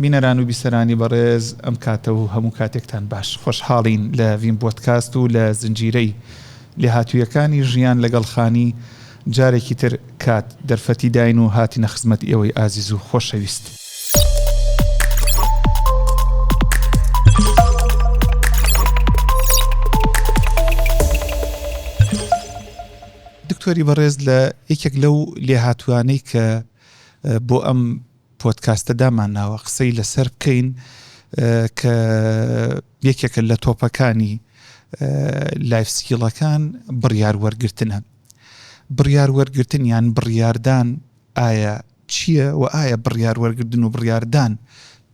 بینەران و بیسەرانی بەڕێز ئەم کاتە و هەموو کاتێکتان باش. خۆشحاڵین لە ڤین پۆدکاست و لە زنجیرەی لێهاتوویەکانی ژیان لەگەڵ خانی جارێکی تر کات دەرفەتی داین و هاتینە خزمەت ئێوەی ئازیز و خۆشەویست. دکتۆری بەڕێز لە یەکێک لەو لێهاتووانەی کە بۆ ئەم پۆدکاستە دامانناوە قسەی لەسەر بکەین کە یەکێکە لە تۆپەکانی لایف سکیڵەکان بڕیار وەرگرتنە. بڕیار وەرگرتن یان بڕیاردان ئایا چییە و ئایا بڕیار وەرگرتن و بڕیاردان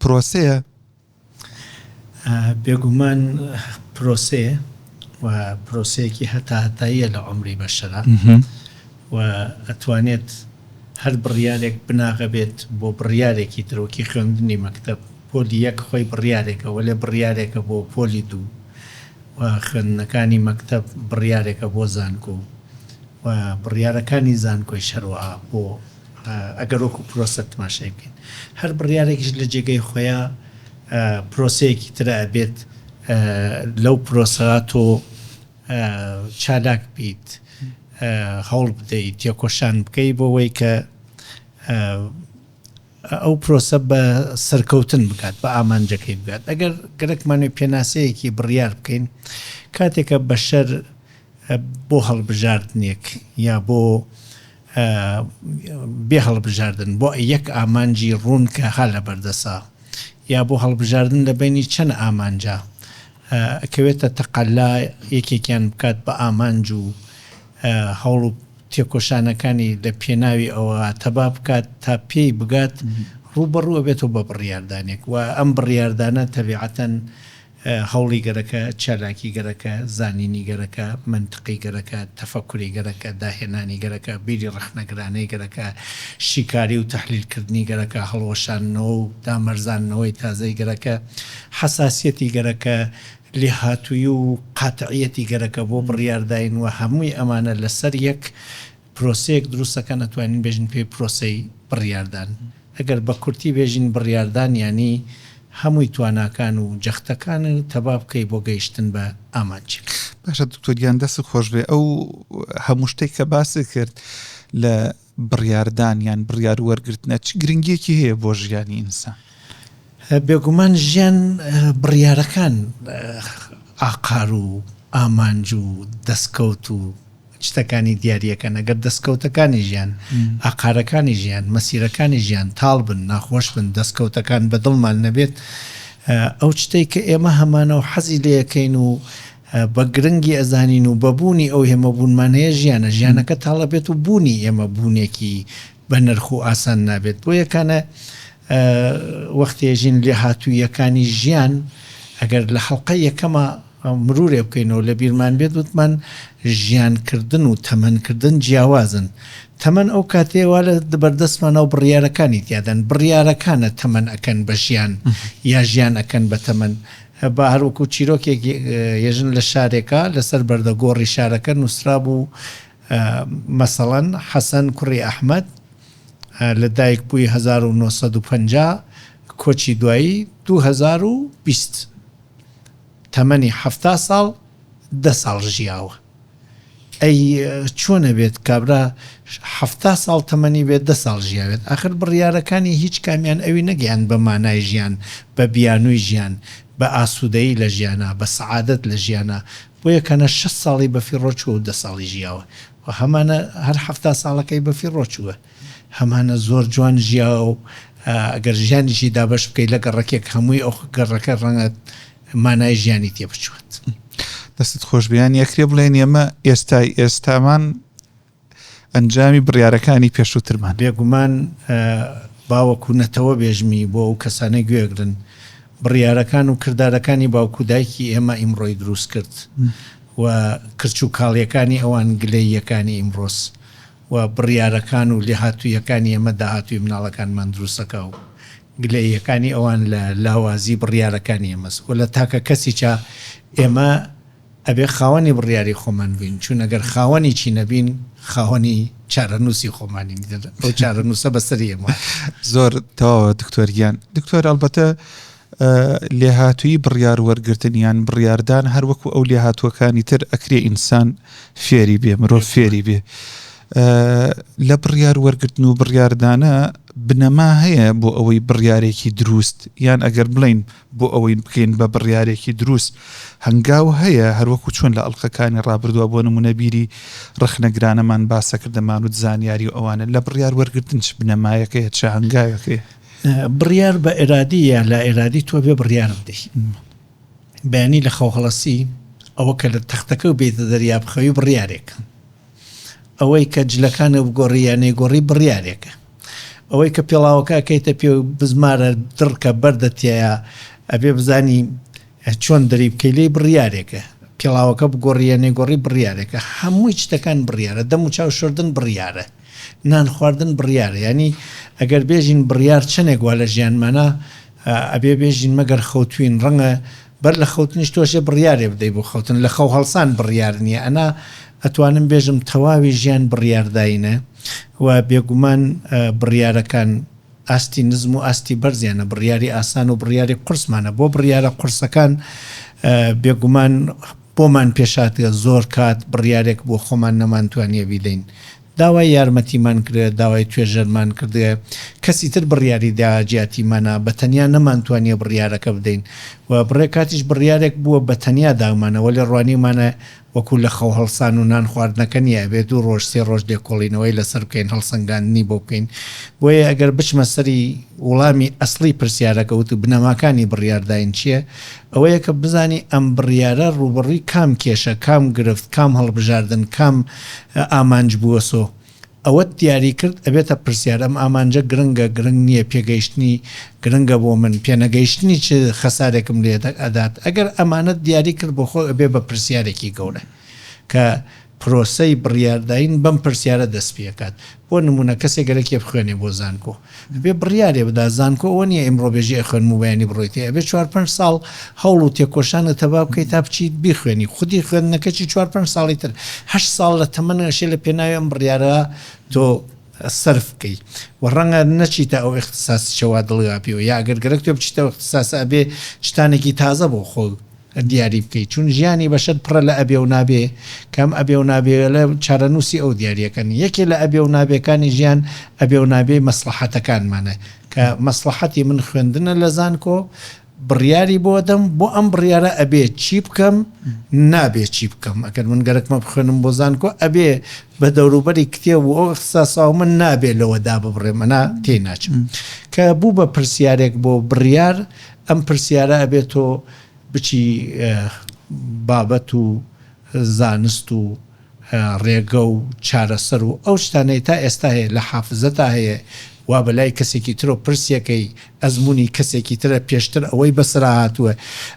پرۆسەیە؟ بێگومان پرۆسەیە و پرۆسەیەکی هەتاهەتاییە لە عومری بەشەرا و ئەتوانێت هەر بڕیارێک بناغە بێت بۆ بڕیارێکی تر وەکی خوێندنی مەکتەب پۆلی یەک خۆی بڕیارێکە وەلێ بڕیارێکە بۆ پۆلی دوو و خوێندنەکانی مەکتەب بڕیارێکە بۆ زانکۆ و بڕیارەکانی زانکۆیش هەروەها بۆ ئەگەر وەکو پرۆسە تماشای بکەین هەر بڕیارێکیش لە جێگەی خۆیا پرۆسەیەکی ترە ئەبێت لەو پرۆسەا تۆ چالاک بیت هەوڵ بدەیت تێکۆشان بکەی بۆ وەی کە ئەو پرۆسە بە سەرکەوتن بگات بە ئامانجەکەی بگات ئەگەر گەرەکمانێ پێناسەیەکی بڕیار بکەین کاتێکە بەشەر بۆ هەڵبژاردنێک یا بۆ بێ هەڵبژاردن بۆ یەک ئامانجی ڕوون کە ها لە بەردەسا یا بۆ هەڵبژاردن لە بەینی چەند ئامانجا ئەکەوێتە تەقەلا یەکێکیان بکات بە ئامانج و هەوڵ و تێکۆشانەکانی لە پێناوی ئەوە تەبا بکات تا پێی بگات ڕووبەڕوو ئەبێتەوە بە بڕیاردانێک و ئەم بڕیاردانە تەبیعەتەن هەوڵی گەرەکە، چالاکی گەرەکە، زانینی گەرەکە، مەنتقی گەرەکە، تەفەکوری گەرەکە، داهێنانی گەرەکە، بیری ڕەخنەگرانەی گەرەکە، شیکاری و تەحلیلکردنی گەرەکە، هەڵوەشاندنەوە و دامەرزاندنەوەی تازەی گەرەکە، حەساسیەتی گەرەکە، لێهاتوویی و قاتعیەتی گەرەکە بۆ بڕیارداین و هەمووی ئەمانە لەسەر یەک پرۆسەیەک دروست ئەکەن ئەتوانین بێژین پێی پرۆسەی بڕیاردان. ئەگەر بە کورتی بێژین بڕیاردان یانی هەمووی تواناکان و جەختەکانت تەبا بکەی بۆ گەیشتن بە ئامانجێک. باشە دکتۆر گیان دەستت خۆش بێ ئەو هەموو شتێک کە باست کرد لە بڕیاردان یان بڕیار وەرگرتنە چ گرنگیەکی هەیە بۆ ژیانی ئینسان؟ بێگومان ژیان بڕیارەکان ئاقار و ئامانج و دەستکەوت و شتەکانی دیاریەکەن، ئەگەر دەستکەوتەکانی ژیان، ئاقارەکانی ژیان، مەسیرەکانی ژیان تاڵ بن، ناخۆش بن، دەستکەوتەکان بە دڵمان نەبێت، ئەو شتەی کە ئێمە هەمانە و حەزی لێیەکەین و بە گرنگی ئەزانین و بە بوونی ئەو ئێمە بوونمان هەیە ژیانە، ژیانەکە تاڵ ئەبێت و بوونی ئێمە بوونێکی بە نرخ و ئاسان نابێت. بۆیە کانە وەختێ ژین لێهاتووییەکانی ژیان ئەگەر لە حەڵقەی یەکەما مرورێ بکەینەوە لە بیرمان بێت وتمان ژیان کردن و تەمەن کردن جیاوازن تەمەن ئەو کاتەیە وا لە بەردەستمانە و بڕیارەکانی تیادەن بڕیارەکانە تەمەن ئەکەن بە ژیان یا ژیان ئەکەن بە تەمەن با هەر وەکو چیرۆکێک یەژن لە شارێکا لەسەر بەردەگۆڕی شارەکە نووسرابوو مەسەڵەن حەسەن کوڕی ئەحمەد لە دایک بووی 1950 کۆچی دوایی 2020 تەمەنی حەفتا ساڵ دە ساڵ ژیاوە ئەی چۆن ئەبێت کابرا حەفتا ساڵ تەمەنی بێت دە ساڵ ژیاوێت ئاخر بڕیارەکانی هیچ کامیان ئەوی نەگەیاند بە مانای ژیان بە بیانووی ژیان بە ئاسوودەیی لە ژیانا بە سەعادەت لە ژیانا بۆیە کەنە شەست ساڵی بەفیڕۆ چووە و دە ساڵی ژیاوە و هەمانە هەر حەفتا ساڵەکەی بەفیڕۆ چووە هەمانە زۆر جوان ژیاوە و ئەگەر ژیانیشی دابەش بکەی لە گەڕەکێک هەمووی ئەو گەڕەکە ڕەنگە مانای ژیانی تێ بچوێت. دەستت خۆش بێ یانی ئەکرێ بڵێین ئێمە ئێستای ئێستامان ئەنجامی بڕیارەکانی پێشووترمان. بێگومان با وەکو نەتەوە بێژمی بۆ ئەو کەسانەی گوێگرن بڕیارەکان و کردارەکانی باوک و دایکی ئێمە ئیمڕۆی دروست کرد و کرچ و کاڵیەکانی ئەوان گلەییەکانی ئیمڕۆس و بڕیارەکان و لێهاتووییەکانی ئێمە داهاتووی مناڵەکانمان دروست ئەکا و گلەییەکانی ئەوان لە لاوازی بڕیارەکانی ئێمەس و لە تاکە کەسیچا ئێمە. ئەبێ خاوەنی بڕیاری خۆمان بین، چون ئەگەر خاوەنی چی نەبین، خاوەنی چارەنووسی خۆمانین، ئەو چارەنووسە بەسەری ئێمە. زۆر تەواوە دکتۆر گیان. دکتۆر ئەڵبەتە لێهاتوویی بڕیار وەرگرتن یان بڕیاردان هەر وەکو ئەو لێهاتووەکانی تر ئەکرێ ئینسان فێری بێ مرۆڤ فێری بێ لە بڕیار وەرگرتن و بڕیاردانە بنەما هەیە بۆ ئەوەی بڕیارێکی دروست یان ئەگەر بڵین بۆ ئەوەی بکەین بە بڕیارێکی دروست هەنگاو هەیە هەروەکو چۆن لە ئەڵلقەکانی ڕابردووە بۆ نمونە بیری ڕەخنەگرانەمان باسەکردەمان و زانیاری و ئەوانە لە بڕیار وەرگرتن چ بنەمایەکەیە چ هەنگاوێکەیە؟ بڕیار بە ئیرادی یا لا ئیرادی تۆ بێ بڕیار بدەی بەیانی لە خەو هەڵەسی ئەوە کە لە تەختەکە و بێتە دەریا بخەوی بڕیارێکە ئەوەی کە جلەکانە بگۆڕی یا نەیگۆڕی بڕیارێکە ئەوەی کە پێڵاوەکە ئەکەیتە پێ و بزمارە دڕکە بەردە تیایا ئەبێ بزانی چۆن دەری بکەی لێی بڕیارێکە پێڵاوەکە بگۆڕی یا نەیگۆڕی بڕیارێکە هەمووی شتەکان بڕیارە دەم و چاو شۆردن بڕیارە نان خواردن بڕیارە یانی ئەگەر بێژین بڕیار چەنێک وا لە ژیانمانا ئەبێ بێژین مەگەر خەوتوین ڕەنگە بەر لە خەوتنیش تۆ ئەشێ بڕیارێ بدەی بۆ خەوتن لە خەو هەڵسان بڕیار نییە ئەنا ئەتوانم بێژم تەواوی ژیان بڕیارداینە و بێگومان بڕیارەکان ئاستی نزم و ئاستی بەرزیانە بڕیاری ئاسان و بڕیاری قورسمانە بۆ بڕیارە قورسەکان بێگومان بۆمان پێشهاتگە زۆر کات بڕیارێک بۆ خۆمان نەمانتوانیە بیدەین داوای یارمەتیمان کردگە، داوای توێژەرمان کردگە، کەسی تر بڕیاری دا جیاتیمانە، بە تەنیا نەمانتوانیە بڕیارەکە بدەین و بڕێ کاتیش بڕیارێک بووە بە تەنیا داومانە وەلێ ڕوانیومانە وەکو لە خەو هەڵسان و نان خواردنەکە نیە ئەبێ دوو ڕۆژ سێ ڕۆژ لێکۆڵینەوەی لەسەر بکەین هەڵسەنگاندنی بۆ بکەین بۆیە ئەگەر بچمە سەری وڵامی ئەسڵی پرسیارەکە وت بنەماکانی بڕیارداین چیە ئەوەیە کە بزانی ئەم بڕیارە ڕووبەڕووی کام کێشە، کام گرفت، کام هەڵبژاردن، کام ئامانج بووەسۆ. ئەوەت دیاری کرد ئەبێتە پرسیار ئەم ئامانجە گرنگە، گرنگ نییە، پێگەیشتنی گرنگە بۆ من، پێنەگەیشتنی چ خەسارێکم لێ ئەدات. ئەگەر ئەمانەت دیاری کرد بۆ خۆی ئەبێ بە پرسیارێکی گەورە کە پرۆسەی بڕیارداین بەم پرسیارە دەست پێکات. بۆ نموونە کەسێک گەرەکیە بخوێنێ بۆ زانکۆ. ئەبێ بڕیارێ بدا، زانکۆ ئەوە نییە ئیمڕۆ بێژی ئەخوێنم و بەیانی بڕۆیتێ، ئەبێ چوار پەنج ساڵ هەوڵ و تێکۆشانت تەبا بکەی تا بچیت بیخوێنی، خودی خوێندنەکەچی چوار پەنج ساڵی تر، هەشت ساڵ لە تەمەنت ئەشێ لە پێناوی ئەم بڕیارە تۆ سەرف بکەی و ڕەنگە نەچیتە ئەو ئیختساسیشە وا دڵیا پێوە، یا ئەگەر گەرەک تۆ بچیتە ئەو ئیختساسە ئەبێ شتانێکی تازە بۆ خۆ دیاری بکەی چون ژیانی بەشەر پڕە لە ئەبێ و نابێ کە ئەم ئەبێ و نابێیەلە چارەنووسی ئەو دیاریەکەن یەکێ لە ئەبێ و نابێکانی ژیان ئەبێ و نابێی مەسڵەحەتەکانمانە کە مەسڵەحەتی من خوێندنە لە زانکۆ بڕیاری بۆ دەم بۆ ئەم بڕیارە ئەبێ چی بکەم نابێ چی بکەم ئەگەر من گەرەکمە بخوێنم بۆ زانکۆ ئەبێ بە دەوروبەری کتێب و ئەو ئیختساساو من نابێ لەوە داببڕێم ئەنا تێی ناچم کە بوو بە پرسیارێک بۆ بڕیار ئەم پرسیارە ئەبێ تۆ بچی بابەت و زانست و ڕێگە و چارەسەر و ئەو شتانەی تا ئێستا هەیە لە حافزەتا هەیە وا بە لای کەسێکی ترۆ پرسیەکەی ئەزموونی کەسێکی ترە پێشتر ئەوەی بەسەرا هاتووە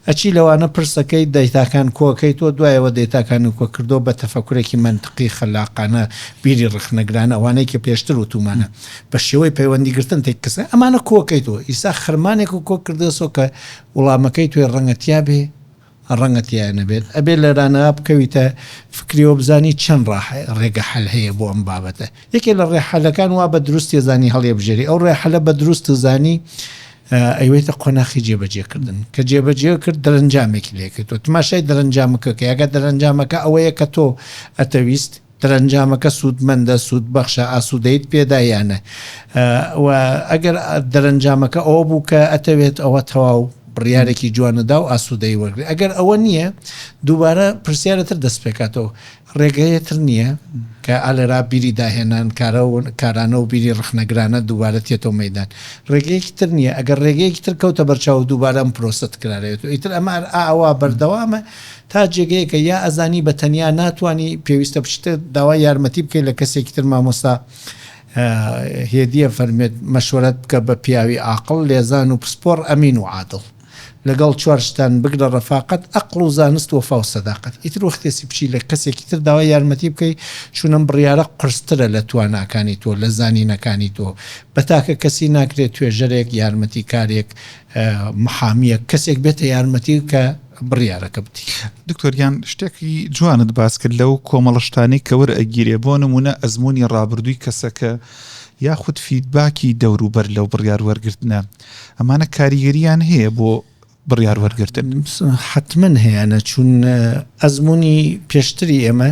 ئەچی لەوانە پرسەکەی دەیتاکان کۆکەی تۆ دوایەوە دەیتاکانی کۆکردەوە بە تەفەکورێکی مەنتقی خەلاقانە بیری ڕەخنەگرانە ئەوانەی کە پێشتر وتومانە بە شێوەی پەیوەندی گرتن تێک کەسە ئەمانە کۆکەیتەوە ئیسا خەرمانێک و کۆ کردەسۆ کە وڵامەکەی توێ ڕەنگە تیا بێ ڕەنگە تیا نەبێت ئەبێ لەرانە بکەویتە فکریەوە بزانی چەند ڕاح ڕێگە حەل هەیە بۆ ئەم بابەتە یەکێ لە ڕێ حەلەکان وا بە دروستی زانی هەڵیبژێری ئەو ڕێ حەلە بە دروست زانی ئەیوەیتە قۆناخی جێبەجێکردن کە جێبەجێ کرد دەرەنجامێکی لێکردەوە تماشای دەرەنجامەکە کە یاگە دەرەنجامەکە ئەوەیە کە تۆ ئەتەویست دەرەنجامەکە سوودمەندە، سوودبەخشە، ئاسوودەیت پێدا یان نە؟ و ئەگەر دەرەنجامەکە ئەوە بوو کە ئەتەوێت ئەوە تەواو بڕیارێکی جوانە دا و ئاسوودەیی وەرگری. ئەگەر ئەوە نییە دووبارە پرسیارە تر دەست پێکاتەوە. ڕێگەیە تر نییە کە ئالێرا بیری داهێنان کارە و کارانە و بیری ڕەخنەگرانە دووبارە تێتەوە مەیدان. ڕێگەیەکی تر نییە. ئەگەر ڕێگەیەکی تر کەوتە بەرچاو دووبارە ئەم پرۆسە تکرارەیەتەوە. ئیتر ئەمە ئاوا بەردەوامە. تا جێگەیەکە یا ئەزانی بە تەنیا ناتوانی پێویستە بچیتە داوای یارمەتی بکەی لە کەسێکی تر مامۆستا هێدیە فەرمێت مەشوەرەت بکە بە پیاوی ئاقڵ لێزان و پسپۆڕ ئەمین و عادڵ لەگەڵ چوار شتان بگرە ڕەفاقەت ئەقڵ و زانست وەفا و سەداقەت ئیتر وەختێسی بچی لە کەسێکی تر داوای یارمەتی بکەی چون ئەم بڕیارە قورسترە لە تواناکانی تۆ لە زانینەکانی تۆ بە تاکە کەسی ناکرێت توێژەرێک یارمەتی کارێک محامیەک کەسێک بێتە یارمەتی کە. بڕیارەکە بدی. دکتۆر گیان شتێکی جوانت باس کرد لەو کۆمەڵە شتانەی کە وەرئەگیرێ بۆ نموونە ئەزموونی ڕابردووی کەسەکە یاخود فیدباکی دەوروبەر لەو بڕیار وەرگرتنە ئەمانە کاریگەریان هەیە بۆ بڕیار وەرگرتن؟ حەتمەن هەیانە چون ئەزموونی پێشتری ئێمە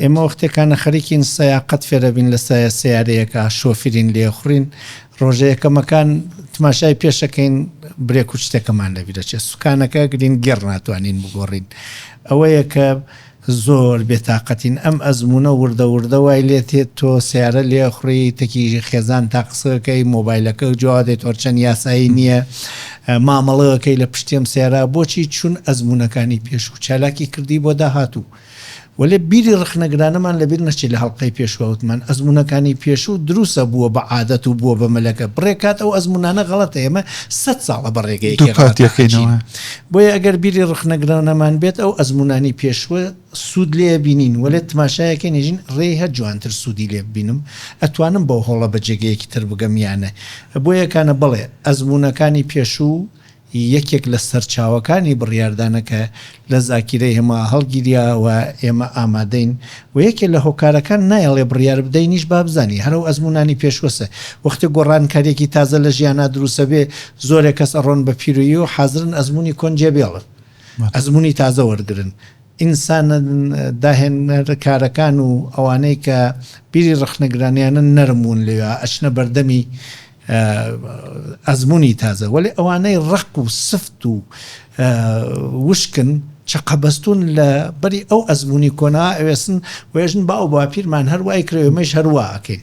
ئێمە وەختێکانە خەریکین سەیاقەت فێرەبین لە سایە سەیارەیەکا شۆفیرین لێخوڕین ڕۆژە یەکەمەکان تماشای پێشەکەین برێک و شتەکەمان لەبیرەچێت سوکانەکە گرین گێڕ ناتوانین بگۆڕین ئەوەیە کە زۆر بێتاقەتین ئەم ئەزموونە وردە وردە وای لێ تێت تۆ سیارە لێخڕی تەکی خێزان تا قسەکەی مۆبایلەکە جواب دێت هەرچەند یاسایی نییە مامەڵەکەی لە پشتیم سیارە بۆچی چون ئەزموونەکانی پێشوو چالاکی کردی بۆ داهاتوو وەلێ بیری ڕەخنەگرانەمان لەبیر نەچێت لە هەڵقەی پێشوە وتمان ئەزموونەکانی پێشوو دروستە بووە بە عادەت و بووە بە مەلەکە بڕێک کات ئەو ئەزموونانە غەڵەتە ئێمە سەت ساڵە بە ڕێگەیەکی دووپاتی غەڵەتا ئەچین ئەکەینەوە. بۆیە ئەگەر بیری ڕەخنەگرانەمان بێت ئەو ئەزموونانی پێشوە سوود لێ بینین وەلێ تماشایەکەین ئێژین ڕێی هە جوانتر سوودی لێ ببینم ئەتوانم بەو هۆڵە بە جێگەیەکی تر بگەم یا نە بۆیە کانە بەڵێ ئەزموونەکانی پێشوو یەکێک لە سەرچاوەکانی بڕیاردانە کە لە زاکیرەی ئێمە هەڵگیریا و ئێمە ئامادەین و یەکێ لە هۆکارەکان نایەڵێ بڕیار بدەینیش با بزانی هەر ئەو ئەزموونانی پێشوەسە وەختێ گۆڕانکاریەکی تازە لە ژیانا دروسەبێ زۆرێ کەس ئەڕۆن بە پیرۆیی و حازرن ئەزموونی کۆن جێ بێڵن ئەزموونی تازە وەرگرن ئینسانە داهێنەرکارەکان و ئەوانەی کە بیری ڕەخنەگرانیانە نەرم بوون لەوێ ئەچنە بەردەمی ئەزموونی تازە وەلێ ئەوانەی ڕەق و سفت و وشکن چەقەبەستوون لە بەری ئەو ئەزموونی کۆنا ئەوێسن و ئێژن باو باپیرمان هەر وای کرد ئێمەیش هەر وا ئەکەین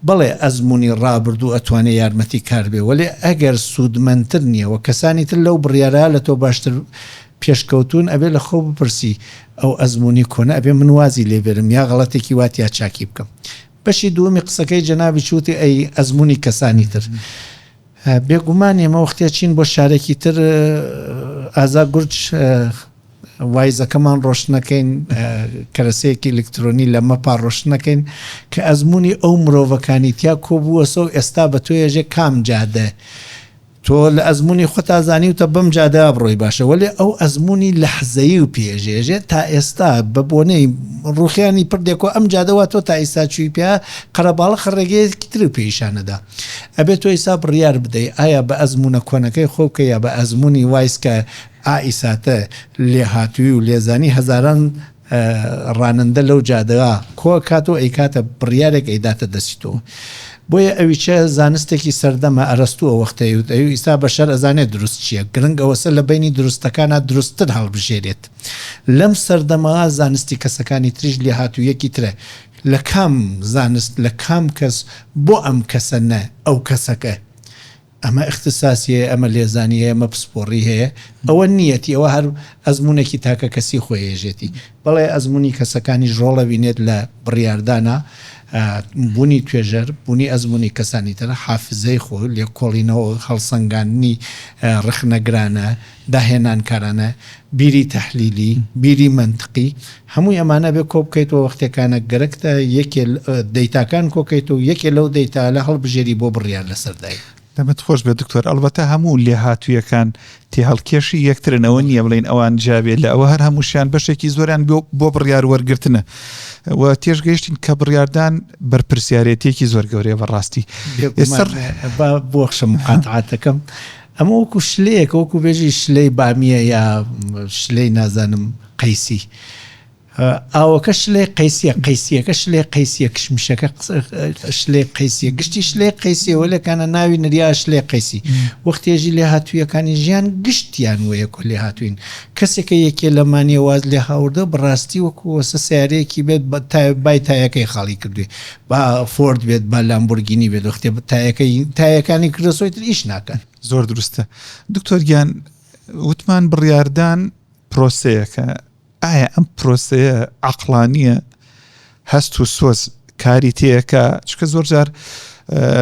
بەڵێ ئەزموونی ڕابردوو ئەتوانێ یارمەتی کار بێ وەلێ ئەگەر سوودمەندتر نییە و کەسانی تر لەو بڕیارە لە تۆ باشتر پێشکەوتوون ئەبێ لە خۆو بپرسی ئەو ئەزموونی کۆنە ئەبێ من وازی لێ بێنم یا غەڵەتێکی وا تیا چاکی بکەم. بەشی دووەمی قسەکەی جەنابیش وتی ئەی ئەزموونی کەسانی تر. بێگومان ئێمە وەختێ چین بۆ شارێکی تر ئازا گورج وایزەکەمان ڕۆشنەکەین کەرەسەیەکی ئەلکترۆنی لە مەپا ڕۆشنەکەین کە ئەزموونی ئەو مرۆڤەکانی تیا کۆبووەسەوە ئێستا بە تۆیەژێ کام جادە تۆ لە ئەزموونی خۆتا زانیوتە بەم جادەیا بڕۆی باشە وەلێ ئەو ئەزموونی لەحزەیی و پێژێژێ تا ئێستا بە بۆنەی ڕووخیانی پردێکەوە ئەم جادە وا تۆ تا ئیستا چووی پیا قەرەباڵخە ڕێگەیەکی ترت پێ ئیشانەدا ئەبێ تۆ ئیستا بڕیار بدەی ئایا بە ئەزموونە کۆنەکەی خۆ بکەی یا بە ئەزموونی وایس کە ئا ئیساتە لێهاتووی و لێزانی هەزاران ڕانندە لەو جادەیا کۆئەکات و ئەیکاتە بڕیارێک ئەیداتە دەستی تۆ. بۆیە ئەویچە زانستێکی سەردەمە، ئەرەستوو ئەو وەختە ئەیوت ئەیو ئیستا بەشەر ئەزانێ دروست چیە، گرنگ ئەوەسە لە بەینی دروستەکانا دروستتر هەڵبژێرێت. لەم سەردەمە زانستی کەسەکانی تریش لێهاتوویەکی ترە. لە کام زانست لە کام کەس بۆ ئەم کەسە نە ئەو کەسەکە؟ ئەمە ئیختساسی هەیە، ئەمە لێزانی هەیە، ئەمە پسپۆڕی هەیە، ئەوە نییەتی، ئەوە هەر ئەزموونێکی تاکەکەسی خۆیێژێتی. بەڵێ ئەزموونی کەسەکانیش ڕۆڵ ئەبینێت لە بڕیاردانا، بوونی توێژەر، بوونی ئەزموونی کەسانی تر، حافزەی خۆ، لێکۆڵینەوە، هەڵسەنگاندنی ڕەخنەگرانە، داهێنانکارانە، بیری تەحلیلی، بیری مەنتقی، هەمووی ئەمانە ئەبێ کۆ بکەیتەوە وەختێکانە گەرەکتە یەکێ دەیتاکان کۆکەیتەوە و یەکێ لەو دەیتالە هەڵبژێری بۆ بڕیار لەسەر داین. دەمت خۆش بێت دکتۆر، ئەڵبەتە هەموو لێهاتوویەکان تێهەڵکێشی یەکترن ئەوە نییە بڵێین ئەوان جیابێ لە ئەوە هەر هەمووشیان بەشێکی زۆریان بۆ بڕیار وەرگرتنە و تێشگەیشتین کە بڕیاردان بەرپرسیارێتیەکی زۆر گەورەیە بەڕاستی. ئێستا با بوەخشە مقاتعاتەکەم ئەمە وەکو شلەیەکە وەکو بێژی شلەی بامیە یا شلەی نازانم قەیسی ئاوەکە شلەی قەیسیە قەیسیەکە شلەی قەیسیە کشمیشەکە شلەی قەیسیە گشتی شلەی قەیسیە وەلێکانە ناوی نریا شلەی قەیسی وەختێژی لێهاتوویەکانی ژیان گشتیان وەیەکۆ لێهاتووین کەسێکە یەکێ لەمانیە واز لێ هاوردە بەڕاستی وەکو وەسە سیارەیەکی بێت بای تایەکەی خاڵی کردوێ با فۆرد بێت با لامبۆرگینی بێت وەختێ تایەکەی تایەکانی کردەسۆی تر ئیش ناکەن. زۆر دروستە دکتۆر گیان وتمان بڕیاردان پرۆسەیەکە ئایا ئەم پرۆسەیە عەقڵانیە هەست و سۆز کاری تێیەکە چکە زۆر جار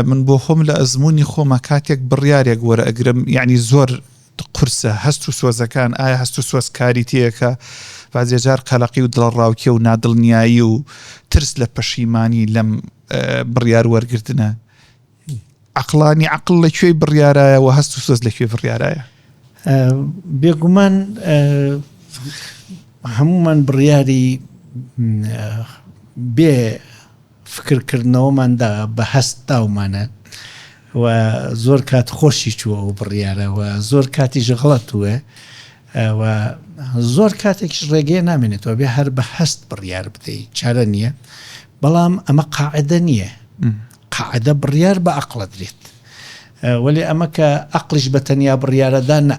من بۆ خۆم لە ئەزمموی خۆمە کاتێک بڕیارێک وەرەگرم یعنی زۆر قورسە هەست و سۆزەکان ئایا هەست و سۆز کاری تێکە بازێ جار قەلەقی و دڵەڕاوکێ و نادڵنیایی و ترس لە پەشیمانی لەم بڕیار وەرگرتنە عەقڵانی عەقڵ لە کوێی بڕیارایە و هەست و سۆز لە کوێی بڕیارایە؟ بێگومان هەموومان بڕیاری بێ فکر کردنەوەمان دا بە هەست داومانە و زۆر کات خۆشی چووە ئەو بڕیارە و زۆر کاتیش غڵەت وە و زۆر کاتێکیش ڕێگەیە نامێنێتەوە بێ هەر بە هەست بڕیار بدەی چارە نییە بەڵام ئەمە قاعدە نییە قاعدە بڕیار بە ئەقڵە درێت وەلێ ئەمە کە ئەقڵیش بە تەنیا بڕیارەدا نە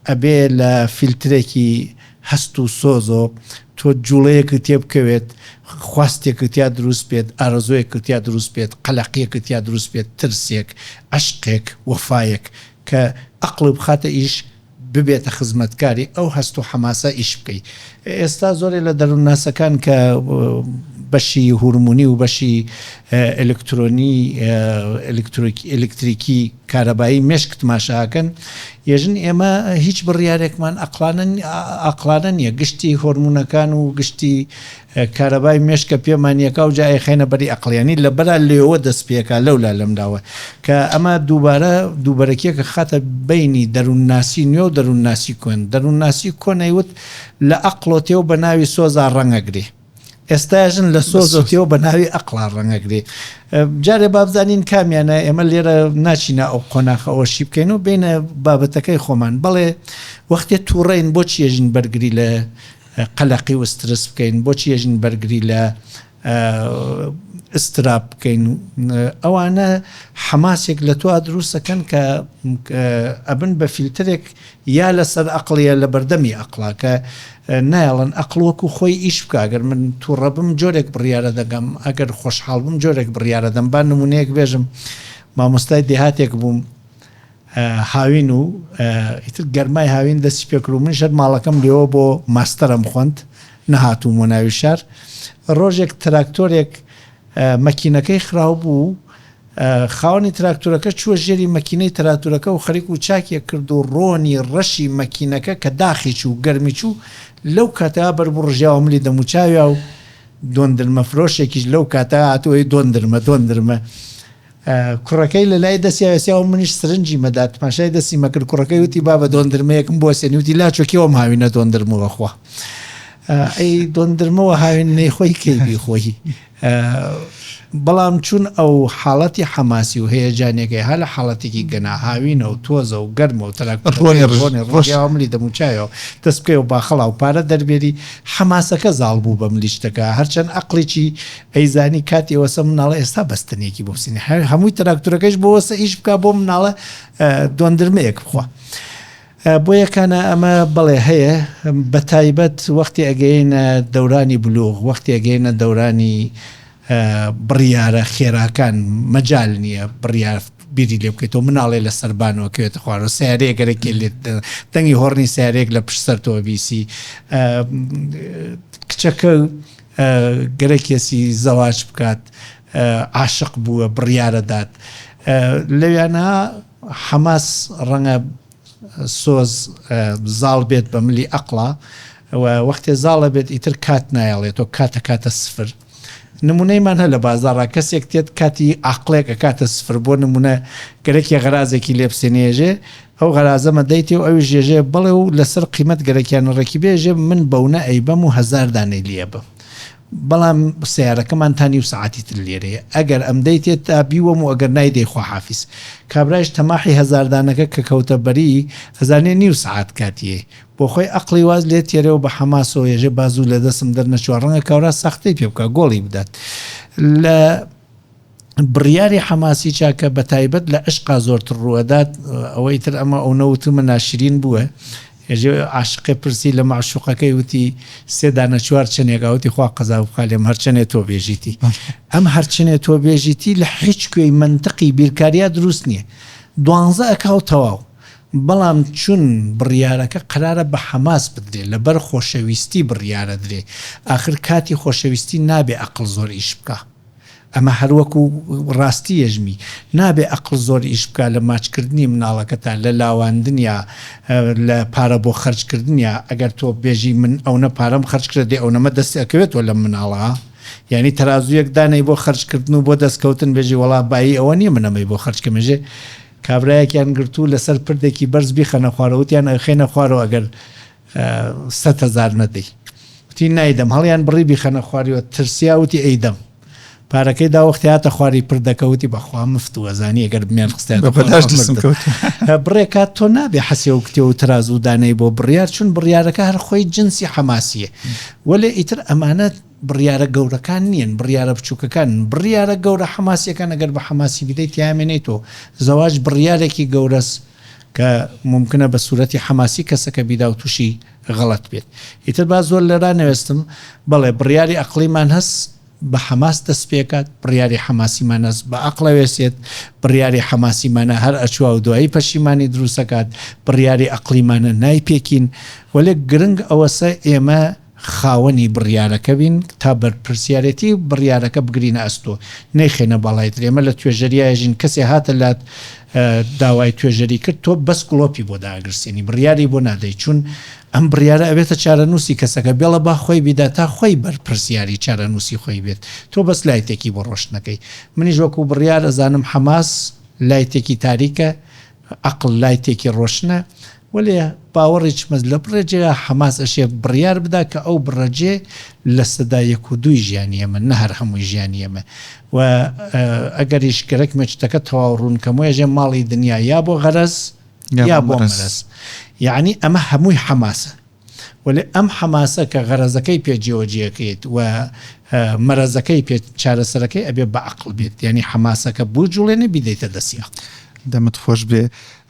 ئەبێ لە فیلترێکی هەست و سۆزۆ تۆ جوڵەیەکت تێ بکەوێت، خواستێکت تیا دروست بێت، ئارەزوویەکت تیا دروست بێت، قەلەقیەکت تیا دروست بێت، ترسێک، عەشقێک، وەفایەک کە ئەقڵ بخاتە ئیش ببێتە خزمەتکاری ئەو هەست و حەماسە ئیش بکەی. ئێستا زۆرێ لە دەروونناسەکان کە بەشی هورمونی و بەشی ئەلکترۆنی ئەلکتریکی کارەبایی مێشک تماشا ئەکەن یەژن ئێمە هیچ بڕیارێکمان ئەقڵانە ئاقڵانە نییە گشتی هۆرمونەکان و گشتی کارەبای مێشکە پێمان یەکا و جا ئەیخەینە بەری ئەقڵ یانی لە بەرا لێوە دەست پێکا لەولا لەملاوە کە ئەمە دووبارە دووبەرەکیەکە خاتە بەینی دەروونناسی نوێ و دەروونناسی کۆن دەروونناسی کۆن ئەیوت لە ئەقڵۆ تێ و بە ناوی سۆزا ڕەنگەگرێ ئێستا ژن لە سۆزۆ تێ و بە ناوی ئەقڵا ڕەنگەگرێ جارێ با بزانین کامیانە ئێمە لێرە ناچینە ئەو قۆناخە ئەوەشی بکەین و بینە بابەتەکەی خۆمان بەڵێ وەختێ تووڕین بۆ چیەژین بەرگری لە قەلەقی و سترس بکەین بۆچی ئێژین بەرگری لە ئستراب بکەین ئەوانە حەماسێک لە تۆ دروستەکەن کە ئەبن بە فیلترێک یا لەسەر ئەقڵیە لە بەردەمی ئەقڵا کە نایەڵن ئەقڵ وەکو خۆی ئیش بکە ئەگەر من تووڕە بم جۆرێک بڕیارە دەگەم ئەگەر خۆشحاڵ بم جۆرێک بڕیارە دەم با نمونەیەک بێژم مامۆستای دێهاتێک بووم هاوین و ئیتر گەرمای هاوین دەستی پێکرد و منیش هەر ماڵەکەم لێوە بۆ ماستەرم خوند نەهاتوومەوە ناوی شار ڕۆژێک تراکتۆرێک مەکینەکەی خراو بوو خاوەنی تراکتۆرەکە چووە ژێری مەکینەی تراتورەکە و خەریک و چاکێک کرد و ڕۆنی ڕەشی مەکینەکە کە داخی چوو گەرمی چوو لەو کاتە بەربوو ڕژیاوە ملی دەموچاویا و دۆندرمە فرۆشێکیش لەو کاتە هاتووە دۆندرمە دۆندرمە کوڕەکەی لە لای دەستی وێسیا و منیش سرنجی مەدا تماشای دەستی مەکرد کوڕەکەی وتی بابە دۆندرمەیەکم بۆ سێنی وتی لاچۆ کێوەم هاوینە دۆندرمەوە خوا ئەی دۆندرمەوە هاوین نەیخۆی کەی بیخۆی بەڵام چون ئەو حاڵەتی حەماسی و هەیەجانیەکەی ها لە حاڵەتێکی گەنا هاوینە و تۆزە و گەرمە و ڕۆنی ڕۆنی ڕۆژیاوە ملی دەموچاوە دەست بکەی و باخەڵا و پارە دەربێری حەماسەکە زاڵ بوو بە ملی شتەکە هەرچەند ئەقڵێکی ئەیزانی کاتی ئەوەسە مناڵە ئێستا بەستەنیەکی بۆ بسینێ هەر هەمووی تراکتورەکەیش بۆ وەسە ئیش بکا بۆ مناڵە دۆندرمەیەک بخوا بۆ یەکانە ئەمە بەڵێ هەیە بە تایبەت وەختی ئەگەینە دەورانی بلوغ وەختی ئەگەینە دەورانی بڕیارە خێراکان مەجال نییە بڕیار بیری لێ بکەیتەوە مناڵێ لە سەربانەوە کەوێتە خوارەوە سیارەیە گەرەکێ لێت دەنگی هۆڕنی سیارەیەک لە پشت سەر تۆ بیسی کچەکە گەرەکیەسی زەواج بکات عاشق بووە بڕیارەدات لەویانە حەماس ڕەنگە سۆز زاڵ بێت بە ملی ئەقڵا و وەختێ زاڵە بێت ئیتر کات نایەڵێتەوە کاتە کاتە سفر نمونەیمان هە لە بازاڕا کەسێک تێت کاتی عقلێک ئەکاتە سفر بۆ نمونە گەرەکی غەرازێکی لێ بسێنێژێ ئەو غەرازەمە دەیتێ و ئەویش ێژێ بەڵێ و لەسەر قیمەت گەرەکیانە ڕێکی بێژێ من بەونە ئەیبەم و هەزار دانەی لێ ئەبەم بەڵام سەیارەکەمان تا نیو سەعاتی تر لێرەیە ئەگەر ئەمدەیتێ تا بیوەم و ئەگەر نایدەی خواحافیز کابرایش تەماحی هەزار دانەکە کە کەوتە بەری ئەزانێ نیو سەعات کاتیەی بۆ خۆی ئەقڵی واز لێ تێرێ و بە حەماسەوە ێژێ با زوو لە دەسم دەرنەچوە ڕەنگە کاورا ساختەی پێ بکا گۆڵی بدات لە بڕیاری حەماسی چاکە بەتایبەت لە عشقا زۆرتر ڕووئەدات ئەوەی تر ئەمە ئەونە وتومە ناشرین بووە ێژێ عاشقێ پرسی لە مەعشوقەکەی وتی سێ دانە چوار چەنێکا وتی خوا قەزا بخا لێم هەرچەنێ تۆ بێژیتی ئەم هەرچەنێ تۆ بێژیتی لە هیچ کوێی مەنتقی بیرکاریا دروست نییە دوانزە ئەکا و تەواو بەڵام چون بڕیارەکە قەرارە بە حەماس بدرێ لەبەر خۆشەویستی بڕیارە درێ ئاخر کاتی خۆشەویستی نابێ ئەقڵ زۆر ئیش بکا. ئەمە هەر وەکو ڕاستی یەژمی. نابێ ئەقڵ زۆر ئیش بکا لە ماچ کردنی مناڵەکەتا، لە لاواندنیا، لە پارە بۆ خەرج کردنیا، ئەگەر تۆ بێژی من ئەونە پارەم خەرج کردە دەی ئەونەمە دەست ئەکەوێتەوە لەم مناڵە؟ یانی تەرازویەک دانێی بۆ خەرج کردن و بۆ دەست کەوتن بێژی وەڵا بایی ئەوە نیە من ئەمەی بۆ خەرج کەم ئێژێ. کابرایەکیان گرتوو لەسەر پردێکی بەرز بیخەنە خوارەوە وتیان ئەخەینە خوارەوە ئەگەر 100,000 نەدەی. وتی نایدەم. هەڵیان بڕی بیخەنە خواریوە ترسیا وتی ئەیدەم. پارەکەی دا وەختی هاتە خواری پردەکە وتی بەخوا مفت و ئەزانی ئەگەر بمیان خستایەتە بە بەلاش خوارەوە دەستم مردم. کەوت. بڕێ کات تۆ نابێ حەسێ و کتێ و ترازوو دانەی بۆ بڕیار چون بڕیارەکە هەر خۆی جنسی حەماسییە. وەلێ ئیتر ئەمانە بڕیارە گەورەکان نییەن بڕیارە بچووکەکانن. بڕیارە گەورە حەماسییەکان ئەگەر بە حەماسی بدەی تیامێنێیتەوە. زەواج بڕیارێکی گەورەس کە مومکنە بە سورەتی حەماسی کەسەکە بیدا و تووشی غەڵەت بێت. ئیتر با زۆر لێرا نەوێستم. بەڵێ بڕیاری ئەقڵیمان هەس بە حەماس دەست پێکات، بڕیاری حەماسیمان هەس بە ئەقڵ ئەوێسێت، بڕیاری حەماسیمانە هەر ئەچوا و دوایی پەشیمانی دروست ئەکات، بڕیاری ئەقڵیمانە نایپێکین. وەلێ گرنگ ئەوەسە ئێمە خاوەنی بڕیارەکە بین تا بەرپرسیارێتی بڕیارەکە بگرینە ئەستۆ نەیخەینە باڵای تر. ئێمە لە توێژەریا ئێژین کەسێ هاتە لات داوای توێژەری کرد تۆ بەس گڵۆپی بۆ داگرسێنی بڕیاری بۆ نادەی چون ئەم بڕیارە ئەبێتە چارەنووسی کەسەکە بێڵە با خۆی بیدا تا خۆی بەرپرسیاری چارەنووسی خۆی بێت تۆ بەس لایتێکی بۆ ڕۆشنەکەی. منیش وەکو بڕیار ئەزانم حەماس لایتێکی تاریکە عەقڵ لایتێکی ڕۆشنە، وەلێ باوەڕی چمەس لە بڕێ جێگا حەماس ئەشێ بڕیار بدا کە ئەو بڕە جێ 1% و دووی ژیانی ئێمە نە هەر هەمووی ژیانی ئێمە و ئەگەریش گەرەکمە چتەکە تەواو ڕوون کەمۆ ئێژێ ماڵی دنیا یا بۆ غەرەز یا بۆ مەرەز یەعنی ئەمە هەمووی حەماسە. وەلێ ئەم حەماسە کە غەرەزەکەی پێ جێوەجێکەیت و مەرەزەکەی پێ چارەسەرەکەی ئەبێ بە عەقڵ بێت یانی حەماسەکە بجوڵێنێ بیدەیتە دەستی عەقڵ. دەمت خۆش بێ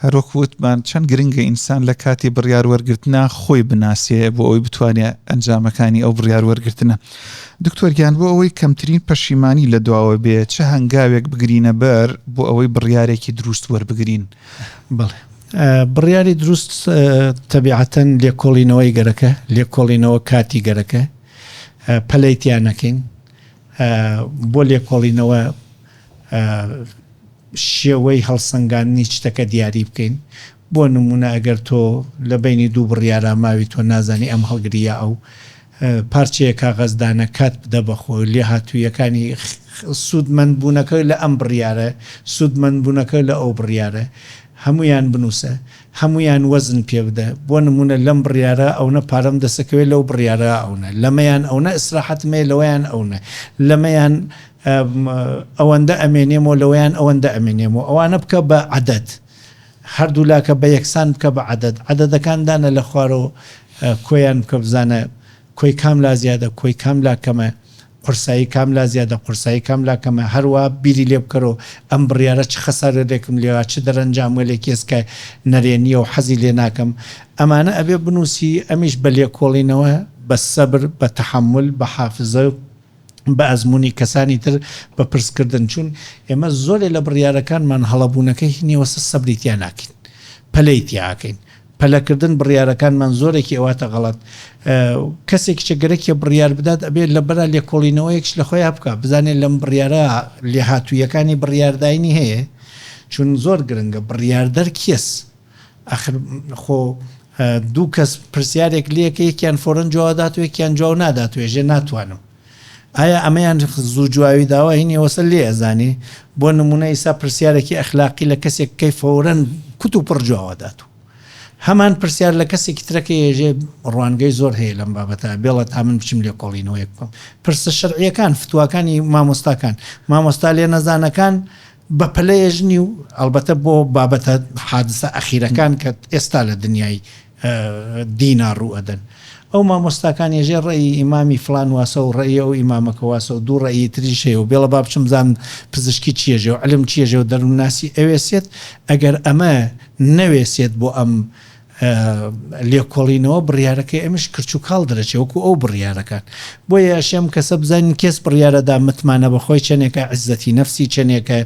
هەروەک وتمان چەند گرنگە ئینسان لە کاتی بڕیار وەرگرتنا خۆی بناسێ بۆ ئەوەی بتوانێ ئەنجامەکانی ئەو بڕیار وەرگرتنە دکتۆر گیان بۆ ئەوەی کەمترین پەشیمانی لە دواوە بێ چ هەنگاوێک بگرینە بەر بۆ ئەوەی بڕیارێکی دروست وەربگرین؟ بەڵێ بڕیاری دروست تەبیعەتەن لێکۆڵینەوەی گەرەکە، لێکۆڵینەوە کاتی گەرەکە، پەلەی تیا نەکەین، بۆ لێکۆڵینەوە شێوەی هەڵسەنگاندنی چتەکە دیاری بکەین، بۆ نمونە ئەگەر تۆ لە بەینی دوو بڕیارا ماوی تۆ نازانی ئەم هەڵگری یا ئەو، پارچەیەک کاغەز دانە کات بدە بە خۆی لێهاتوویەکانی سوودمەند بوونەکە لە ئەم بڕیارە سوودمەند بوونەکە لە ئەو بڕیارە هەموویان بنووسە هەموویان وەزن پێ بدە بۆ نموونە لەم بڕیارە ئەونە پارەم دەسەکەوێت لەو بڕیارە ئەونە لەمەیان ئەونە ئیسراحەتم هەیە لەوەیان ئەونە لەمەیان ئەوەندە ئەمێنێمەوە لەوەیان ئەوەندە ئەمێنێمەوە ئەوانە بکە بە عەدەد هەردوولاکە بە یەکسان بکە بە عەدەد عەدەدەکان دانە لە خوارەوە کۆیان بکە بزانە کۆی کام لا زیادە کۆی کام لا کەمە قورسایی کام لا زیادە قورسایی کام لا کەمە هەروا بیری لێ بکەرەوە ئەم بڕیارە چ خەسارێکم لێوا چ دەرەنجامگەلێکی هەس کە نەرێنیە و حەزی لێ ناکەم ئەمانە ئەبێ بنووسی ئەمیش بە لێکۆڵینەوە بە سەبر بە تەحەمول بە حافزە بە ئەزموونی کەسانی تر بە پرس کردن چون ئێمە زۆرێ لە بڕیارەکانمان هەڵەبوونەکەی هینیوەسە سەبری تیا ناکەین پەلەی تیا ئەکەین پەلەکردن بڕیارەکانمان زۆرێکی ئەواتە غەڵەت کەسێکیشە گەرەکیە بڕیار بدات ئەبێ لەبەرا لێکۆڵینەوەیەکش لە خۆیا بکا بزانێ لەم بڕیارە لێهاتوویەکانی بڕیارداینی هەیە چون زۆر گرنگە بڕیاردەر کێس ئەخر خۆ دوو کەس پرسیارێک لێکە یەکیان فۆرەن جواب دات و یەکیان جواب نادات و ێژێ ناتوانم ئایا ئەمەیان زوو جوابی داوە هینی ئەوەسە لێ ئەزانی بۆ نمونە ئیسا پرسیارێکی ئەخلاقی لە کەسێک بکەی فەورەن کوت و پڕ جواب دات و هەمان پرسیار لە کەسێکی ترەکە ێژێ ڕوانگەی زۆر هەیە لەم بابەتە بێڵە تا من بچم لێکۆڵینەوەیەک بکەم پرسە شەرعیەکان فتواکانی مامۆستاکان مامۆستا لێ نەزانەکان بە پەلە ێژنی و ئەڵبەتە بۆ بابەتە حادسە ئەخیرەکان کە ئێستا لە دنیای دینا ڕوو ئەدەن ئەو مامۆستاکان ێژێ ڕەئی ئیمامی فڵان واسە و ڕەئی ئەو ئیمامەکە واسە و دوو ڕەئی تریش هەیە و بێڵە با بچم بزانم پزیشکی چی ێژێ و علم چی ێژێ و دەروونناسی ئەوێسێت ئەگەر ئەمە نەوێسێت بۆ ئەم لێکۆڵینەوە بڕیارەکەی ئەمیش کرچ و کاڵ دەرەچێ وەکو ئەو بڕیارەکان بۆیە ئەشێ ئەم کەسە بزانین کێس بڕیارەدا متمانە بە خۆی چەنێکە عزەتی نەفسی چەنێکە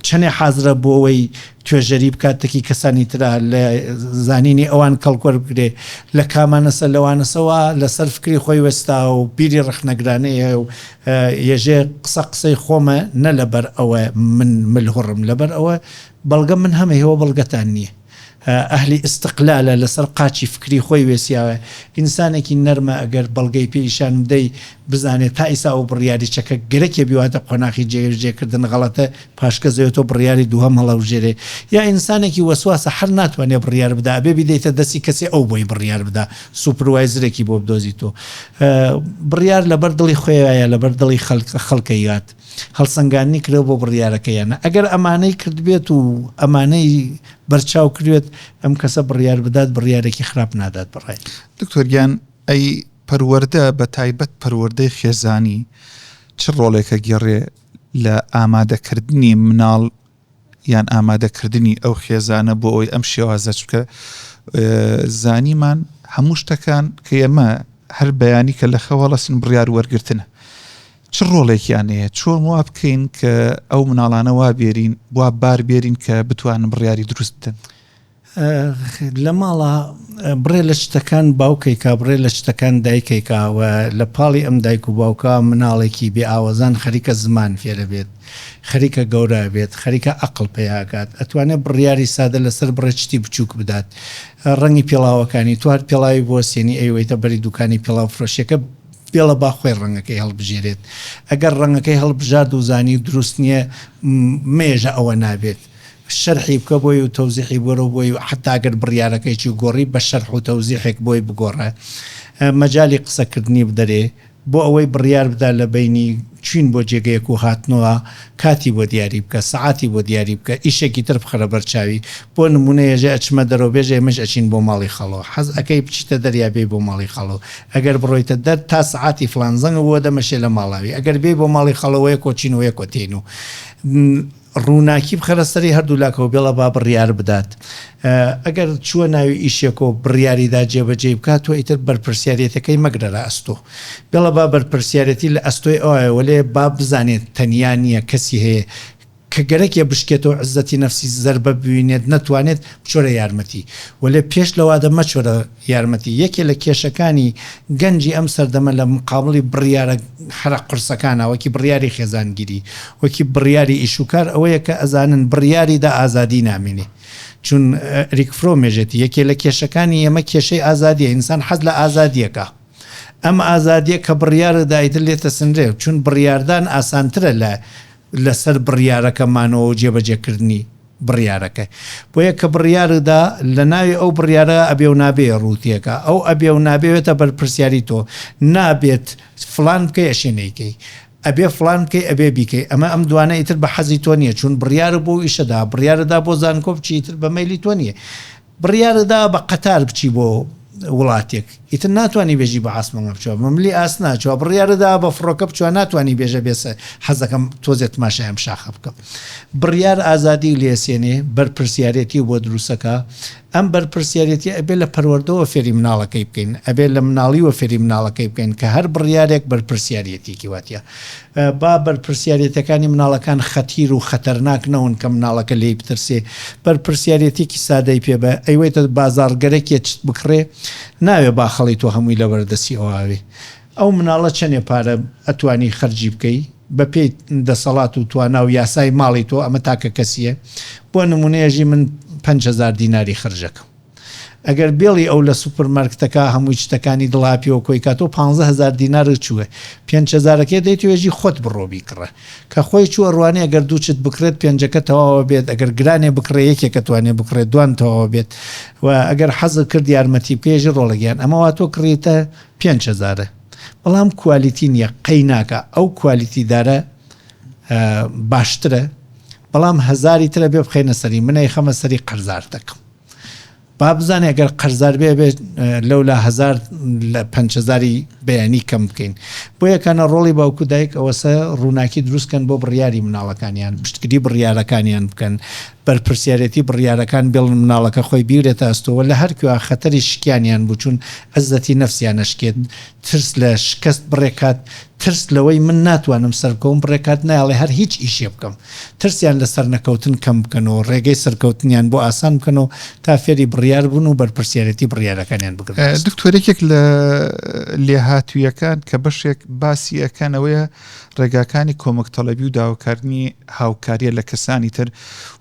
چەنێ حازرە بۆ ئەوەی توێژەری بکات تەکی کەسانی ترا لە زانینی ئەوان کەڵکوەربگرێ لە کامانەسە لەوانەسەوە لەسەر فکری خۆی وەستا و بیری ڕەخنەگرانەیە و یەژێ قسە قسەی خۆمە نە لەبەر ئەوە من ملهوڕم لەبەر ئەوە بەڵگە من هەمە هێوە بەڵگەتان نییە. ئەهلی ئیستقلالە لەسەر قاچی فکری خۆی وێسیاوە ئینسانێکی نەرمە ئەگەر بەڵگەی پێ ئیشان بدەی بزانێ تا ئیسا ئەو بڕیاری چەکە گەرەکێ بیواتە قۆناخی جێبەجێ کردن غەڵەتە پاشگەز ئەوێتەوە بڕیاری دووهەم هەڵەوژێرێ یا ئینسانێکی وەسواسە حەر ناتوانێ بڕیار بدا ئەبێ بیدەیتە دەستی کەسێ ئەو بۆی بڕیار بدا سوپروایزرێکی بۆ بدۆزیتۆ بڕیار لەبەر دڵی خۆیە یا لەبەر دڵی خەڵکەیات هەڵسەنگاندنی کردوە بۆ بڕیارەکە یان نا ئەگەر ئەمانەی کردبێت و ئەمانەی بەرچاو کردبێت ئەم کەسە بڕیار بدات بڕیارێکی خراپ نادات بەڕای. دکتۆر گیان ئەی پەروەردە بە تایبەت پەروەردەی خێزانی چ ڕۆڵێکە گێڕێ لە ئامادەکردنی مناڵ یان ئامادەکردنی ئەو خێزانە بۆ ئەوەی ئەم شێوازە چونکە زانیمان هەموو شتەکان کە ئێمە هەر بەیانی کە لە خەو هەڵەسین بڕیار وەرگرتنە چ ڕۆڵێکیان هەیە چۆن وا بکەین کە ئەو مناڵانە وا بێرین وا بار بێرین کە بتوانن بڕیاری دروست بدەن؟ لە ماڵا بڕێ لە شتەکان باوکەیکا بڕێ لە شتەکان دایکەیکا و لە پاڵی ئەم دایک و باوکە مناڵێکی بێ ئاوەزان خەریکە زمان فێرە بێت خەریکە گەورە بێت خەریکە ئەقڵ پەیاکات ئەتوانێت بڕیاری سادە لەسەر بڕێ شتی بچووک بدات ڕەنگی پێڵاوەکانی تو هەر پێڵاوی بۆ سێنی ئەیوەیتە بەری دوکانی پێڵاو فرۆشیەکە بێڵە با خۆی ڕەنگەکەی هەڵبژێرێت ئەگەر ڕەنگەکەی هەڵبژارد و زانی دروست نییە مێژە ئەوە نابێت شەرحی بکە بۆی و تەوزیحی بۆرە بۆی و حەتا گەر بڕیارەکەیشی گۆڕی بە شەرح و تەوزیحێک بۆی بگۆڕە مەجالی قسەکردنی بدەرێ بۆ ئەوەی بڕیار بدا لە بەینی چوین بۆ جێگەیەک و هاتنەوە کاتی بۆ دیاری بکە سەعاتی بۆ دیاری بکە ئیشێکی تر بخەرە بەر چاوی بۆ نمونە یەژێ ئەچمە دەرەوە بێژە ئێمەش ئەچین بۆ ماڵی خەڵۆ حەز ئەکەی بچیتە دەر یا بێی بۆ ماڵی خەڵۆ ئەگەر بڕۆیتە دەر تا سەعاتی فڵان زەنگ بۆ دەمەشێ لە ماڵاوی ئەگەر بێی بۆ ماڵی خەڵۆ وەیەکۆ چین و وەیەکۆ تێین و ڕووناکی بخەرە سەری هەردوو لاکەوە بێڵە با بڕیار بدات ئەگەر چووە ناوی ئیشێکەوە بڕیاری دا جێبەجێی بکات تۆ ئیتر بەرپرسیارێتەکەی مەگرە لە ئەستۆ بێڵە با بەرپرسیارێتی لە ئەستۆی ئەوایە وەلێ با بزانێت تەنیا نییە کەسی هەیە کە گەرەکێ بشکێتەوە عزەتی نەفسی زەربە ببینێت نەتوانێت بچۆرە یارمەتی وەلێ پێش لەوادە مەچۆرە یارمەتی یەکێ لە کێشەکانی گەنجی ئەم سەردەمە لە مقابڵی بڕیارە هەرە قورسەکانا وەکی بڕیاری خێزانگیری وەکی بڕیاری ئیش و کار ئەوەیە کە ئەزانن بڕیاری دا ئازادی نامێنێ چون ئەریک فرۆم ێژێتی یەکێ لە کێشەکانی ئێمە کێشەی ئازادیە ئینسان حەز لە ئازادیەکا ئەم ئازادیە کە بڕیارت دا ئیتر لێتەسنرێ چون بڕیاردان ئاسانترە لە لەسەر بڕیارەکە مانەوە و جێبەجێکردنی بڕیارەکە. بۆیە کە بڕیارت دا، لە ناوی ئەو بڕیارە ئەبێ و نابێ ڕووتێکە. ئەو ئەبێ و نابێ وێتە بەرپرسیاری تۆ. نابێت فڵان بکەی ئەشێ نەیکەی. ئەبێ فڵان بکەی ئەبێ بیکەی. ئەمە ئەم دوانە ئیتر بە حەزی تۆ نییە. چون بڕیارت بۆ ئەو ئیشە دا. بڕیارت دا بۆ زانکۆ بچی ئیتر بە مەیلی تۆ نییە. بڕیارت دا بە قەتار بچی بۆ وڵاتێک ئیتر ناتوانی بێژی بە عاسمانگا بچوە بە ملی ئاسنا چوە بڕیارت دا بە فڕۆکە بچوە ناتوانی بێژە بێسە حەزەکەم تۆزێ تماشای ئەم شاخە بکەم بڕیار ئازادی لێسێنێ بەرپرسیارێتی بۆ دروسەکا ئەم بەرپرسیارێتی ئەبێ لە پەروەردەوە فێری مناڵەکەی بکەین ئەبێ لە مناڵیوە فێری مناڵەکەی بکەین کە هەر بڕیارێک بەرپرسیارێتیکی واتە با بەرپرسیارێتەکانی مناڵەکان خەتیر و خەتەرناک نەون کە مناڵەکە لێی بترسێ، بەرپرسیارێتیەکی سادەی پێ بە، ئەیوەیتە بازاڕ گەرەکیە چت بکڕێ، ناوێ باخەڵی تۆ هەمووی لەبەر دەستی ئەواوێ. ئەو مناڵە چەنێ پارە ئەتوانی خەرجی بکەی، بە پێی دەسەڵات و توانا و یاسای ماڵی تۆ، ئەمە تاکە کەسیە، بۆ نمونە ێژی من 5000 دیناری خەرجەکەم. ئەگەر بێڵی ئەو لە سوپر مارکتەکە هەمووی چتەکانی دڵاپیەوە کۆی کاتەوە پانزە هەزار دینارت چووە پێنچ هەزارەکەی دەیت وێژی خۆت بڕۆ بیکڕە کە خۆی چووە ڕوانێ ئەگەر دوو چت بکڕێت پێنجەکە تەواوە بێت ئەگەر گرانێ بکڕێ یەکێکە توانێ بکڕێت دوان تەواوە بێت و ئەگەر حەزت کرد یارمەتی بکەی ژی ڕۆڵە گیان ئەمە وا تۆ کڕیتە پێنچ هەزارە بەڵام کوالیتی نییە قەی ناکا ئەو کوالیتی دارە باشترە بەڵام هەزاری ترە بێ بخەینە سەری من ئەیخەمە سەری قەرزارتەکەم با بزانێ گەر قەرزار بێ بێ لەولا هەزار لە پەنج هەزاری بەیانی کەم بکەین بۆ یەکانە ڕۆڵی باوک و دایک ئەوەسە ڕووناکی دروست کەن بۆ بڕیاری مناڵەکانیان پشتگری بڕیارەکانیان بکەن بەرپرسیارێتی بڕیارەکان بێڵن مناڵەکە خۆی بیرێتە ئەستۆوە لە هەر کوێ خەتەری شکیانیان بوو چون عزەتی نەفسیان ئەشکێت ترس لە شکست بڕێکات ترس لەوەی من ناتوانم سەربکەوم بڕێکات نایەڵێ هەر هیچ ئیشێ بکەم ترسیان لە سەرنەکەوتن کەم بکەن و ڕێگەی سەرکەوتنیان بۆ ئاسان بکەن و تا فێری بڕیار بوون و بەرپرسیارێتی بڕیارەکانیان بگرن دەست. دکتۆر یەکێک لە لێهاتوویەکان کە بەشێک باسی ئەکەن ئەوەیە ڕێگاکانی کۆمەک تەڵەبی و داواکردنی هاوکاریە لە کەسانی تر،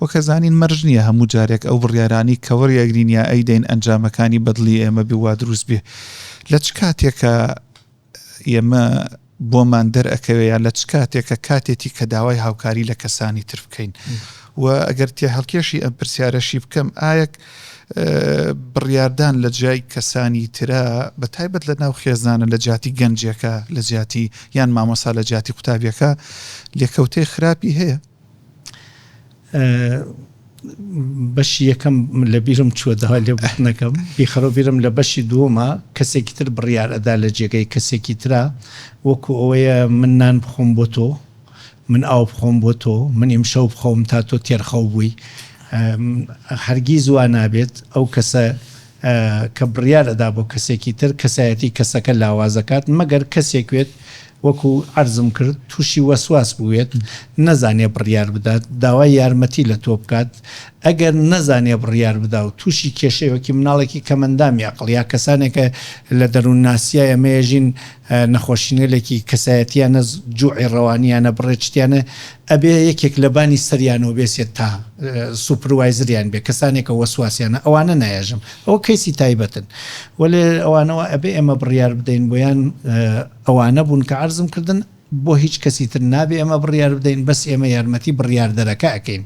وەک ئەزانین مەرج نیە هەموو جارێک ئەو بڕیارانەی کە وەریئەگرین یا ئەیدەین ئەنجامەکانی بەدڵی ئێمە بێ وا دروست بێ. لە چ کاتێکا ئێمە بۆمان دەرئەکەوێ یا لە چ کاتێکە کاتێتی کە داوای هاوکاری لە کەسانی تر بکەین؟ و ئەگەر تێهەڵکێشی ئەم پرسیارەشی بکەم ئایەک بڕیاردان لە جیای کەسانی ترە بە تایبەت لە ناو خێزانە لە جیاتی گەنجێکە لە جیاتی یان مامۆسا لە جیاتی قوتابیەکە لێکەوتەی خراپی هەیە؟ بەشی یەکەم لە بیرم چووە داوای لێبوردنەکەم بیخەرەوە بیرم لە بەشی دووەمە کەسێکی تر بڕیار ئەدا لە جێگەی کەسێکی ترا وەکو ئەوەیە من نان بخۆم بۆ تۆ من ئاو بخۆم بۆ تۆ من ئیمشەو بخەوم تا تۆ تێرخەو بووی هەرگیز وا نابێت ئەو کەسە کە بڕیار ئەدا بۆ کەسێکی تر کەسایەتی کەسەکە لاوازەکات مەگەر کەسێک وێت وەکو عەرزم کرد توشی وەسواس بووێت نەزانێ بڕیار بدات داوای یارمەتی لە تۆ بکات ئەگەر نەزانێ بڕیار بدا و توشی کێشەی وەکی مناڵێکی کەمەندامی ئەقڵ یا کەسانێکە لە دەروونناسیا ئێمە ێژین نەخۆشینگەلێکی کەسایەتیانە جوعی ڕەوانیانە بڕێ چتیانە ئەبێ یەکێک لە بانی سەریانەوە بێسێت تا سوپروایزریان بێ کەسانێکە وەسواسیانە ئەوانە نایەژم ئەوە کەیسی تایبەتن وەلێ ئەوانەوە ئەبێ ئێمە بڕیار بدەین بۆیان ئەوانە بوون کە عەرزم کردن بۆ هیچ کەسی تر نابێ ئێمە بڕیار بدەین بەس ئێمە یارمەتی بڕیاردەرەکە ئەکەین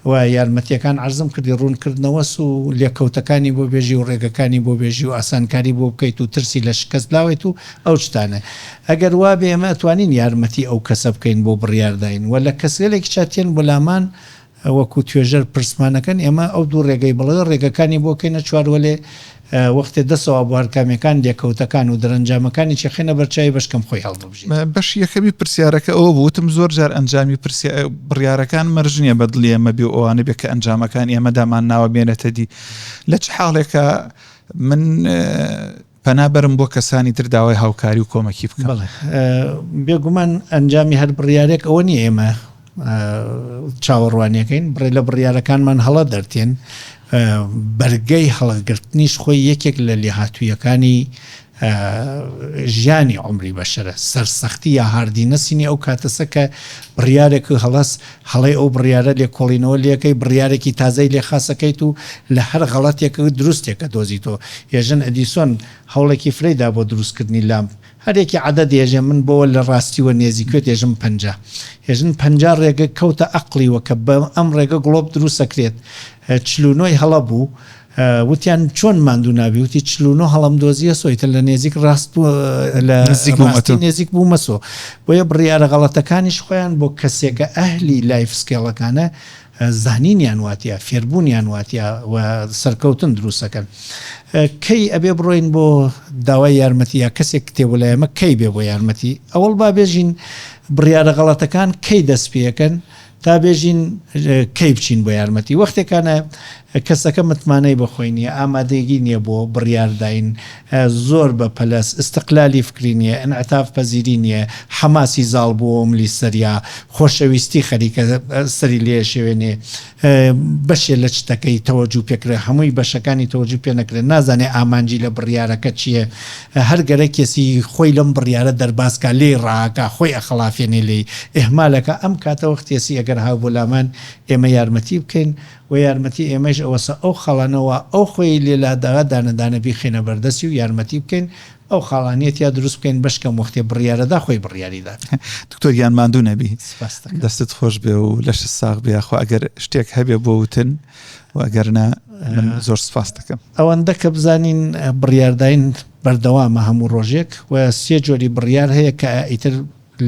و یارمەتیەکان عەرزم کردی ڕوونکردنەوەس و لێکەوتەکانی بۆ بێژی و ڕێگەکانی بۆ بێژی و ئاسانکاری بۆ بکەیت و ترسی لە شکست لاوەیت و ئەو شتانە ئەگەر وابێ ئێمە ئەتوانین یارمەتی ئەو کەسە بکەین بۆ بڕیارداین و لە کەسگەلێکیشا تێن بۆ لامان وەکو توێژەر پرسمانەکەن ئێمە ئەو دوو ڕێگەی بڵێ ڕێگەکانی بۆ کەینە چوار وەلێ وەختێ دەسەوە بۆ هەرکامیەکان لێکەوتەکان و دەرەنجامەکانی چێخێنە بەرچوی بەشکەم خۆی هەڵببژێت. بەشی یەکەمی پرسیارەکە ئەوە بوو وتم زۆر جار ئەنجامی پرسیا بڕیارەکان مەرج نییە بە دڵی ئێمە بێ و ئەوانە بێ کە ئەنجامەکانی ئێمە دامان ناوە بێنێتە دی لە چ حاڵێکا من پەنا بەرم بۆ کەسانی تر داوای هاوکاری و کۆمەکی بکەم. بەڵێ بێگومان ئەنجامی هەر بڕیارێک ئەوە نییە ئێمە چاوەڕوانیەکەین بڕێ لە بڕیارەکانمان هەڵە دەرتێن بەرگەی هەڵەگرتنیش خۆی یەکێک لە لێهاتوویەکانی ژیانی عمری بەشەرە سەرسەختی یا هاردینەسینی ئەو کاتەسە کە بڕیارێک هەڵەس هەڵەی ئەو بڕیارە لێکۆڵینەوە لێکەی بڕیارێکی تازەی لێ خاسەکەیت و لە هەر غەڵەتێک دروستێکە دۆزیتەوە ێژن ئەدیسۆن هەوڵێکی فرەی دا بۆ دروستکردنی لامپ هەر یەکی عەدەد ێژێ من بۆوە لە ڕاستیوە نێزیکوێت ێژم 50 ێژن 50 ڕێگە کەوتە ئەقڵیوە کە بە ئەم ڕێگە گڵۆپ دروسەکرێت 49 ی هەڵە بوو وتیان چۆن ماندوو نابی وتی 49 هەڵەم دۆزیە سۆ ئیتر لە نێزیک ڕاست بوو لە نزیک ڕاستی بوومەتەوە. نێزیک بوومەسۆ بۆیە بڕیارە غەڵەتەکانیش خۆیان بۆ کەسێکە ئەهلی life skill ەکانە زانینیان واتیە فێربوونیان واتیە و سەرکەوتن دروستەکەن کەی ئەبێ بڕۆین بۆ داوای یارمەتی یا کەسێک کتێب لای ئەمە کەی بێ بۆ یارمەتی ئەوەڵ با بێژین بڕیارە غەڵەتەکان کەی دەست پێەکەن تا بێژین کەی بچین بۆ یارمەتی وەختێکانە کەسەکە متمانەی بە خۆی نییە ئامادەگی نییە بۆ بڕیارداین زۆر بە پەلەس ئیستقلالی فکری نییە ئینعتاف پەزیری نییە حەماسی زاڵ بووە ملی سەریا خۆشەویستی خەریکە سەری لێ شێوێنێ بەشێ لە چتەکەی تەوەجو پێکرێ هەمووی بەشەکانی تەوەجو پێ نەکرێ نازانێ ئامانجی لە بڕیارەکە چییە هەر گەرەکیەسی خۆی لەم بڕیارە دەرباز کا لێی ڕاکا خۆی ئەخەڵافێنێ لێی ئیهمال ئەکا ئەم کاتە وەختیەسی ئەگەر هاو بۆ لامان ئێمە یارمەتی بکەین و یارمەتی ئێمەیش ئەوەسە ئەو خاڵانە وا ئەو خۆی لێ لاداوە دانە دانە بیخەینە بەردەستی و یارمەتی بکەین ئەو خاڵانیە تیا دروست بکەین بەشکەم وەختێ بڕیارەدا خۆی بڕیاری دابێ. دکتۆر گیان ماندوو نەبی سپاست دەکەم. دەستت خۆش بێ و لەشت ساغ بێ یاخوا ئەگەر شتێک هەبێ بۆ وتن و ئەگەر نا من زۆر سپاست دەکەم. ئەوەندە کە بزانین بڕیارداین بەردەوامە هەموو ڕۆژێک و سێ جۆری بڕیار هەیە کە ئیتر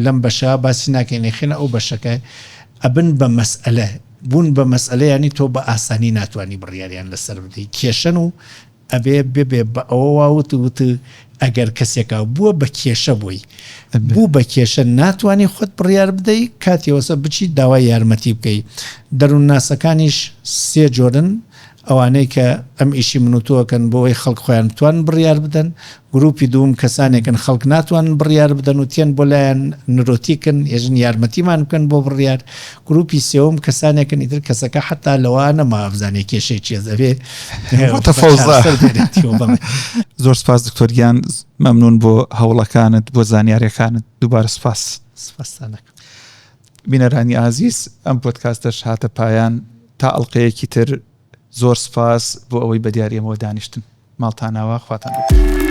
لەم بەشە باسی ناکەین ئەیخەینە ئەو بەشەکە ئەبن بە مەسئەلە بوون بە مەسئەلە یانی تۆ بە ئاسانی ناتوانی بڕیاریان لەسەر بدەی کێشەن و ئەبێ ببێ بە ئەوە وا وت وت ئەگەر کەسێکا بووە بە کێشە بۆی بوو بە کێشە ناتوانی خۆت بڕیار بدەی کاتی ئەوەسە بچی داوای یارمەتی بکەی دەروونناسەکانیش سێ جۆرن ئەوانەی کە ئەم ئیشی من و تۆ ئەکەن بۆ ئەوەی خەڵک خۆیان بتوانن بڕیار بدەن، گروپی دووم کەسانێکن خەڵک ناتوانن بڕیار بدەن و تێن بۆ لایان نرۆتیکن ئێژن یارمەتیمان بکەن بۆ بڕیار، گروپی سێوم کەسانێکن ئیتر کەسەکە حەتا لەوە نەماوە بزانێ کێشەی چیە ئەبێ بۆتە فەوزا. چارەسەر بێنێتەوە بەڵێ. زۆر سپاس دکتۆر گیان مەمنون بۆ هەوڵەکانت بۆ زانیاریەکانت دووبارە سپاس. سپاستان ئەکەم. بینەرانی ئازیز ئەم پۆدکاستەش هاتە پایان تا ئەڵقەیەکی تر زۆر سپاس بۆ ئەوەی بە دیاری ئێمەوە دانیشتن. ماڵتان ئاوا خواتان لەگەڵ.